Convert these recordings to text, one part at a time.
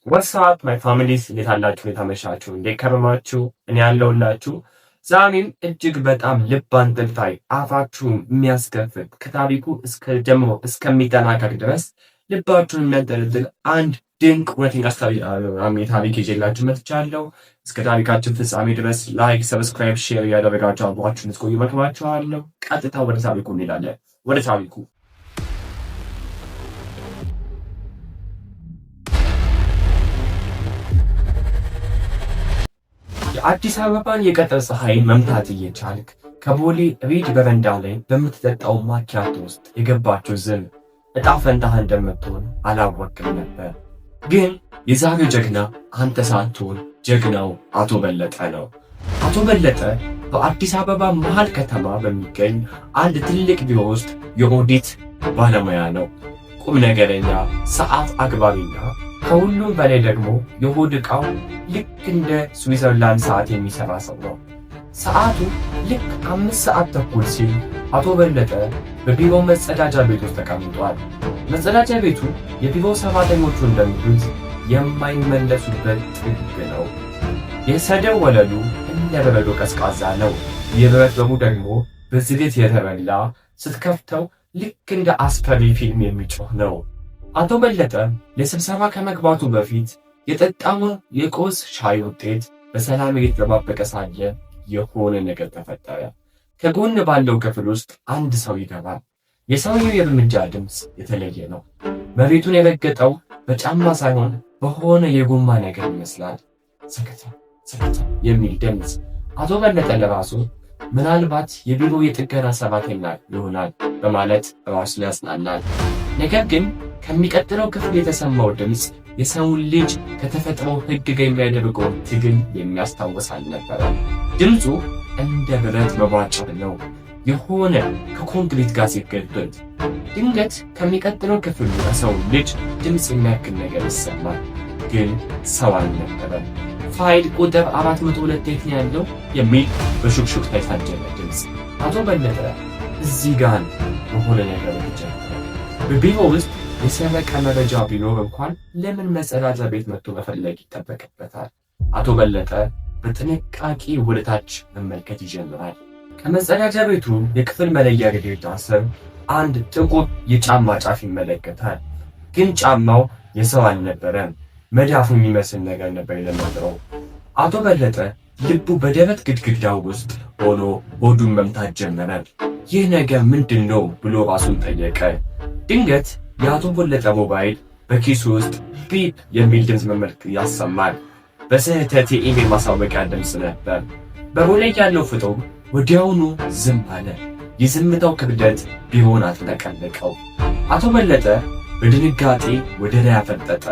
What's up my families፣ እንዴት አላችሁ? እንዴት አመሻችሁ? እንዴት ከረማችሁ? እኔ ያለሁላችሁ ዛሬም እጅግ በጣም ልብ አንጠልጣይ አፋችሁን የሚያስከፍት ከታሪኩ እስከ ጀምሮ እስከሚጠናቀቅ ድረስ ልባችሁን የሚያንጠለጥል አንድ ድንቅ እውነተኛ ታሪክ ይዤላችሁ መጥቻለሁ። እስከ ታሪካችን ፍጻሜ ድረስ like፣ subscribe፣ share እያደረጋችሁ አብራችሁን እስቆዩ መክራችኋለሁ። ቀጥታ ወደ ታሪኩ እንሄዳለን። ወደ ታሪኩ። የአዲስ አበባን የቀትር ፀሐይ መምታት እየቻልክ ከቦሌ ሪድ በረንዳ ላይ በምትጠጣው ማኪያቶ ውስጥ የገባችው ዝም እጣ ፈንታህ እንደምትሆን አላወቅም ነበር። ግን የዛሬው ጀግና አንተ ሳትሆን ጀግናው አቶ በለጠ ነው። አቶ በለጠ በአዲስ አበባ መሃል ከተማ በሚገኝ አንድ ትልቅ ቢሮ ውስጥ የኦዲት ባለሙያ ነው። ቁም ነገረኛ፣ ሰዓት አግባቢና ከሁሉም በላይ ደግሞ የሆድ ዕቃው ልክ እንደ ስዊዘርላንድ ሰዓት የሚሰራ ሰው ነው። ሰዓቱ ልክ 5:30 ሲል አቶ በለጠ በቢሮ መጸዳጃ ቤት ውስጥ ተቀምጧል። መጸዳጃ ቤቱ የቢሮ ሰራተኞቹ እንደሚሉት የማይመለሱበት ጥግ ነው። የሰደው ወለሉ እንደ በረዶ ቀዝቃዛ ነው። የብረት በሩ ደግሞ በዝግት የተበላ ስትከፍተው ልክ እንደ አስፈሪ ፊልም የሚጮህ ነው። አቶ በለጠ ለስብሰባ ከመግባቱ በፊት የጠጣው የቆስ ሻይ ውጤት በሰላም እየተጠባበቀ ሳለ የሆነ ነገር ተፈጠረ። ከጎን ባለው ክፍል ውስጥ አንድ ሰው ይገባል። የሰውየው የእርምጃ ድምፅ የተለየ ነው። መሬቱን የረገጠው በጫማ ሳይሆን በሆነ የጎማ ነገር ይመስላል። ሰከተ ሰከተ የሚል ድምፅ። አቶ በለጠ ለራሱ ምናልባት የቢሮ የጥገና ሰራተኛ ይሆናል በማለት ራሱን ያጽናናል። ነገር ግን ከሚቀጥለው ክፍል የተሰማው ድምፅ የሰውን ልጅ ከተፈጥሮ ሕግ ጋር የሚያደርገውን ትግል የሚያስታውስ አልነበረም። ድምፁ እንደ ብረት መቧጨር ነው፣ የሆነ ከኮንክሪት ጋር ሲገጥም። ድንገት ከሚቀጥለው ክፍል የሰውን ልጅ ድምፅ የሚያክል ነገር ይሰማል፣ ግን ሰው አልነበረም። ፋይል ቁጥር 402 የት ነው ያለው የሚል በሹክሹክታ የታጀበ ድምፅ። አቶ በለጠ እዚህ ጋር የሆነ ነገር ተጀመረ። በቢሮ ውስጥ የሰረቀ መረጃ ቢኖር እንኳን ለምን መጸዳጃ ቤት መጥቶ መፈለግ ይጠበቅበታል? አቶ በለጠ በጥንቃቄ ወደ ታች መመልከት ይጀምራል። ከመጸዳጃ ቤቱ የክፍል መለያ ግድግዳ ስር አንድ ጥቁር የጫማ ጫፍ ይመለከታል። ግን ጫማው የሰው አልነበረም። መዳፉ የሚመስል ነገር ነበር የለመደው። አቶ በለጠ ልቡ በደረት ግድግዳው ውስጥ ሆኖ ሆዱን መምታት ጀመረ። ይህ ነገር ምንድን ነው ብሎ ራሱን ጠየቀ። ድንገት የአቶ በለጠ ሞባይል በኪሱ ውስጥ beep የሚል ድምፅ መመልክ ያሰማል። በስህተት የኢሜል ማሳወቂያ ድምፅ ነበር። በሩ ላይ ያለው ፍጡር ወዲያውኑ ዝም አለ። የዝምታው ክብደት ቢሆን አጥለቀለቀው። አቶ በለጠ በድንጋጤ ወደ ላይ አፈጠጠ።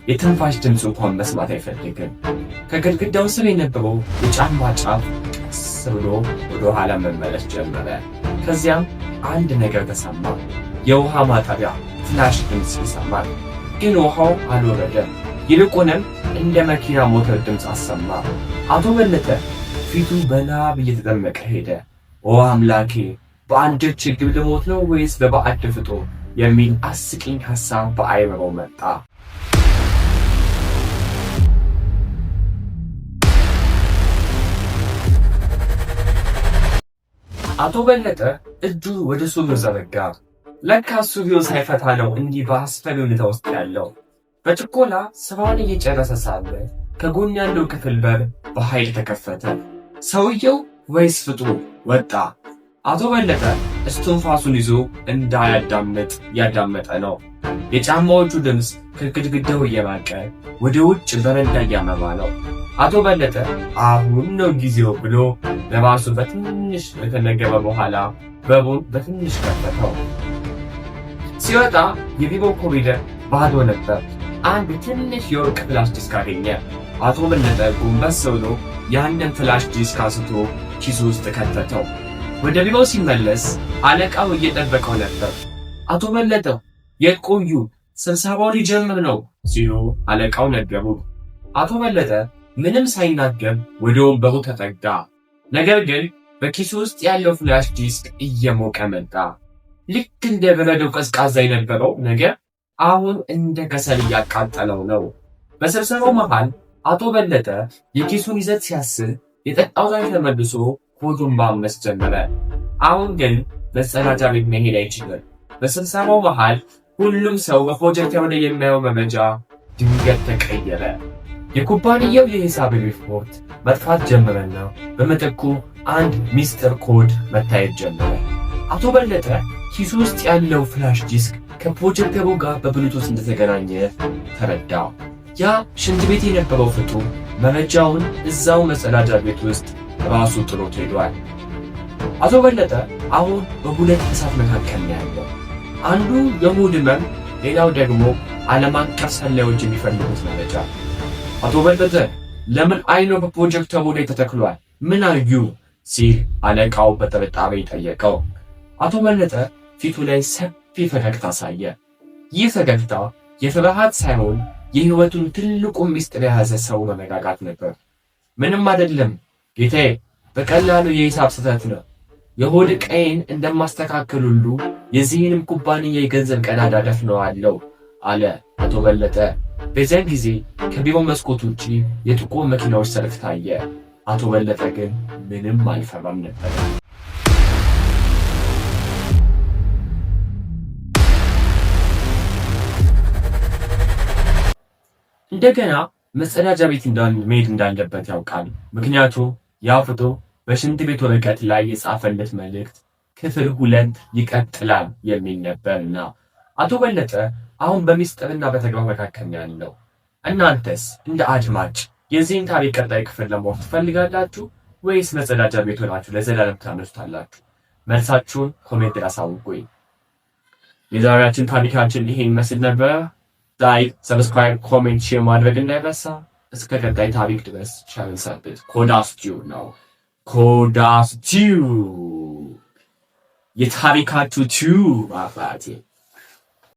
የትንፋሽ ድምፅ እንኳን መስማት አይፈልግም። ከግድግዳው ስር የነበረው የጫማ ጫፍ ቀስ ብሎ ወደ ኋላ መመለስ ጀመረ። ከዚያም አንድ ነገር ተሰማ። የውሃ ማጠቢያ flush ድምፅ ይሰማል። ግን ውሃው አልወረደም። ይልቁንም እንደ መኪና ሞተር ድምፅ አሰማ። አቶ በለጠ ፊቱ በላብ እየተጠመቀ ሄደ። ኦ አምላኬ፣ በአንድ ችግር ልሞት ነው ወይስ በባዕድ ፍጡር የሚል አስቂኝ ሐሳብ በአእምሮው መጣ። አቶ በለጠ እጁ ወደ ሱሪው ዘረጋ። ለካ ሱሪው ሳይፈታ ነው እንዲህ በአስፈሪ ሁኔታ ውስጥ ያለው። በችኮላ ስራውን እየጨረሰ ሳለ ከጎን ያለው ክፍል በር በኃይል ተከፈተ። ሰውየው ወይስ ፍጡሩ ወጣ። አቶ በለጠ እስትንፋሱን ይዞ እንዳያዳምጥ ያዳመጠ ነው። የጫማዎቹ ድምፅ ከግድግዳው እየራቀ ወደ ውጭ በረንዳ እያመራ ነው። አቶ በለጠ አሁን ነው ጊዜው ብሎ ለራሱ በትንሽ ከተነገረ በኋላ በሩን በትንሽ ከፈተው። ሲወጣ የቢሮ ኮሪደር ባዶ ነበር። አንድ ትንሽ የወርቅ flash disk አገኘ። አቶ በለጠ ጎንበስ ብሎ ያንን flash disk አንስቶ ኪሱ ውስጥ ከተተው። ወደ ቢሮው ሲመለስ አለቃው እየጠበቀው ነበር። አቶ በለጠ የት ቆዩ? ስብሰባው ሊጀምር ነው ሲሉ አለቃው ነገሩ። አቶ በለጠ ምንም ሳይናገር ወደ ወንበሩ ተጠጋ። ነገር ግን በኪሱ ውስጥ ያለው flash disk እየሞቀ መጣ። ልክ እንደ በረዶ ቀዝቃዛ የነበረው ነገር አሁን እንደ ከሰል እያቃጠለው ነው። በስብሰባው መሃል አቶ በለጠ የኪሱን ይዘት ሲያስብ የጠጣው ላይ ተመልሶ ሆዱን ማመስ ጀመረ። አሁን ግን መጸዳጃ ቤት መሄድ አይችልም። በስብሰባው መሃል ሁሉም ሰው በፕሮጀክተሩ ላይ የሚያየው መረጃ ድንገት ተቀየረ። የኩባንያው የሂሳብ ሪፖርት መጥፋት ጀመረና በምትኩ አንድ ሚስጥር ኮድ መታየት ጀመረ። አቶ በለጠ ኪሱ ውስጥ ያለው flash disk ከፕሮጀክተሩ ጋር በብሉቱዝ እንደተገናኘ ተረዳ። ያ ሽንት ቤት የነበረው ፍጡር መረጃውን እዛው መጸዳጃ ቤት ውስጥ ራሱ ጥሎት ሄዷል። አቶ በለጠ አሁን በሁለት እሳት መካከል ነው ያለው። አንዱ የሆድ ህመም፣ ሌላው ደግሞ ዓለም አቀፍ ሰላዮች የሚፈልጉት መረጃ። አቶ በለጠ፣ ለምን አይኖ በፕሮጀክተሩ ላይ ተተክሏል? ምን አዩ? ሲል አለቃው በጥርጣሬ ጠየቀው። አቶ በለጠ ፊቱ ላይ ሰፊ ፈገግታ አሳየ። ይህ ፈገግታ የፍርሃት ሳይሆን የህይወቱን ትልቁን ሚስጥር የያዘ ሰው መረጋጋት ነበር። ምንም አይደለም ጌታዬ፣ በቀላሉ የሂሳብ ስህተት ነው። የሆድ ዕቃዬን እንደማስተካከል ሁሉ የዚህንም ኩባንያ የገንዘብ ቀዳዳ ደፍነዋለሁ አለ አቶ በለጠ። በዚያን ጊዜ ከቢሮ መስኮት ውጪ የጥቁር መኪናዎች ሰልፍ ታየ። አቶ በለጠ ግን ምንም አልፈራም ነበር። እንደገና መጸዳጃ ቤት መሄድ እንዳለበት ያውቃል። ምክንያቱም ያ ፍጡር በሽንት ቤት ወረቀት ላይ የጻፈለት መልእክት ክፍል 2 ይቀጥላል የሚል ነበርና። አቶ በለጠ አሁን በሚስጥርና በተግባር መካከል ነው ያለው። እናንተስ እንደ አድማጭ የዚህን ታሪክ ቀጣይ ክፍል ለማወቅ ትፈልጋላችሁ ወይስ መጸዳጃ ቤት ሆናችሁ ለዘላለም ታነሱታላችሁ? መልሳችሁን comment ላይ አሳውቁኝ። የዛሬያችን ታሪካችን ይሄን ይመስል ነበረ። Like፣ subscribe፣ comment፣ share ማድረግ እንዳይረሳ። እስከ ቀጣይ ታሪክ ድረስ ቸር ሰንብት። ኮዳስ ቲዩብ ነው። ኮዳስ ቲዩብ፣ የታሪካችሁ tube አባቴ።